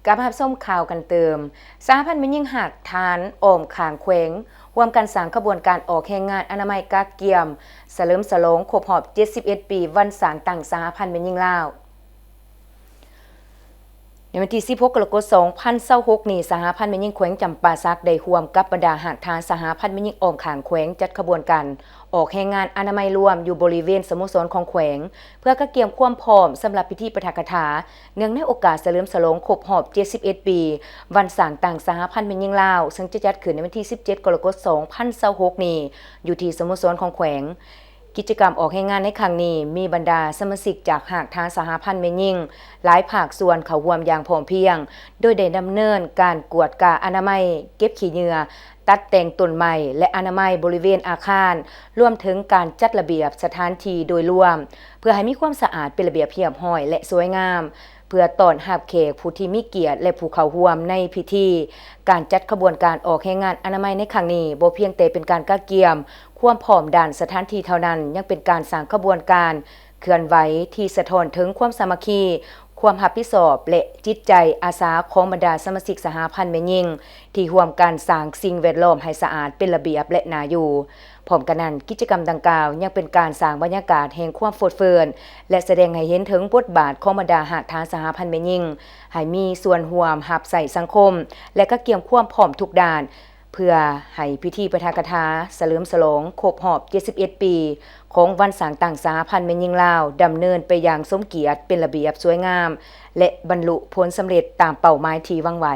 ກັບມາຮັບຊົມຂ່າວກັນຕື່ມ. ສະຫະພັນແມ່ຍິງຮາກຖານອ້ອມຂ້າງແຂວງ ຮ່ວມກັນສ້າງຂະບວນການອອກແຮງງານອະນາໄມກະກຽມສະເຫຼີມສະຫຼອງຄົບຮອບເຈັດສິບເອັດປີ ວັນສ້າງຕັ້ງສະຫະພັນແມ່ຍິງລາວ. ໃນວັນທີສິບຫົກ ກໍລະກົດ ສອງພັນຊາວຫົກນີ້, ສະຫະພັນແມ່ຍິງແຂວງຈຳປາສັກ ໄດ້ຮ່ວມກັບບັນດາຮາກຖານສະຫະພັນແມ່ຍິງອ້ອມຂ້າງແຂວງ ຈັດຂະບວນການອອກແຮງງານອະນາໄມລວມຢູ່ບໍລິເວນສະໂມສອນຂອງແຂວງ ເພື່ອກະກຽມຄວາມພ້ອມສຳລັບພິທີປາຖະກະຖາ ເນື່ອງໃນໂອກາດສະເຫຼີມສະຫຼອງຄົບຮອບເຈັດສິບເອັດປີ ວັນສ້າງຕັ້ງສະຫະພັນແມ່ຍິງລາວ, ເຊິ່ງຈະຈັດຂຶ້ນໃນວັນທີສິບເຈັດ ກໍລະກົດ ສອງພັນຊາວຫົກນີ້ ຢູ່ທີ່ສະໂມສອນຂອງແຂວງ. ກິດຈະກຳອອກແຮງງານໃນຄັ້ງນີ້ ມີບັນດາສະມາຊິກຈາກຮາກຖານສະຫະພັນແມ່ຍິງຫຼາຍພາກສ່ວນເຂົ້າຮ່ວມຢ່າງພ້ອມພຽງ, ໂດຍໄດ້ດຳເນີນການກວດກາອະນາໄມ, ເກັບຂີ້ເຫຍື້ອ, ຕັດແຕ່ງຕົ້ນໄມ້ ແລະ ອະນາໄມບໍລິເວນອາຄານ, ລວມເຖິງການຈັດລະບຽບສະຖານທີ່ໂດຍລວມ ເພື່ອໃຫ້ມີຄວາມສະອາດ, ເປັນລະບຽບຮຽບຮ້ອຍ ແລະ ສວຍງາມ, ເພື່ອຕ້ອນຮັບແຂກຜູ້ທີ່ມີກຽດ ແລະ ຜູ້ເຂົ້າຮ່ວມໃນພິທີ. ການຈັດຂະບວນການອອກແຮງງານອະນາໄມໃນຄັ້ງນີ້ ບໍ່ພຽງແຕ່ເປັນການກະກຽມຄວາມພ້ອມດ້ານສະຖານທີ່ເທົ່ານັ້ນ, ຍັງເປັນການສ້າງຂະບວນການເຄື່ອນໄຫວທີ່ສະທ້ອນເຖິງຄວາມສາມັກຄີ, ຄວາມຮັບຜິດຊອບ ແລະ ຈິດໃຈອາສາຂອງບັນດາສະມາຊິກສະຫະພັນແມ່ຍິງ ທີ່ຮ່ວມກັນສ້າງສິ່ງແວດລ້ອມໃຫ້ສະອາດ, ເປັນລະບຽບ ແລະ ໜ້າຢູ່. ພ້ອມກັນນັ້ນ, ກິດຈະກຳດັ່ງກ່າວຍັງເປັນການສ້າງບັນຍາກາດແຫ່ງຄວາມຟົດເຟີນ ແລະ ສະແດງໃຫ້ເຫັນເຖິງບົດບາດຂອງບັນດາຮາກຖານສະຫະພັນແມ່ຍິງ ໃຫ້ມີສ່ວນຮ່ວມຮັບໃຊ້ສັງຄົມ ແລະ ກະກຽມຄວາມພ້ອມທຸກດ້ານ ເພື່ອໃຫ້ພິທີປາຖະກະຖາສະເຫຼີມສະຫຼອງຄົບຮອບເຈັດສິບເອັດປີ ຂອງວັນສ້າງຕັ້ງສະຫະພັນແມ່ຍິງລາວ ດຳເນີນໄປຢ່າງສົມກຽດ, ເປັນລະບຽບ, ສວຍງາມ ແລະ ບັນລຸຜົນສຳເລັດຕາມເປົ້າໝາຍທີ່ຫວັງໄວ້.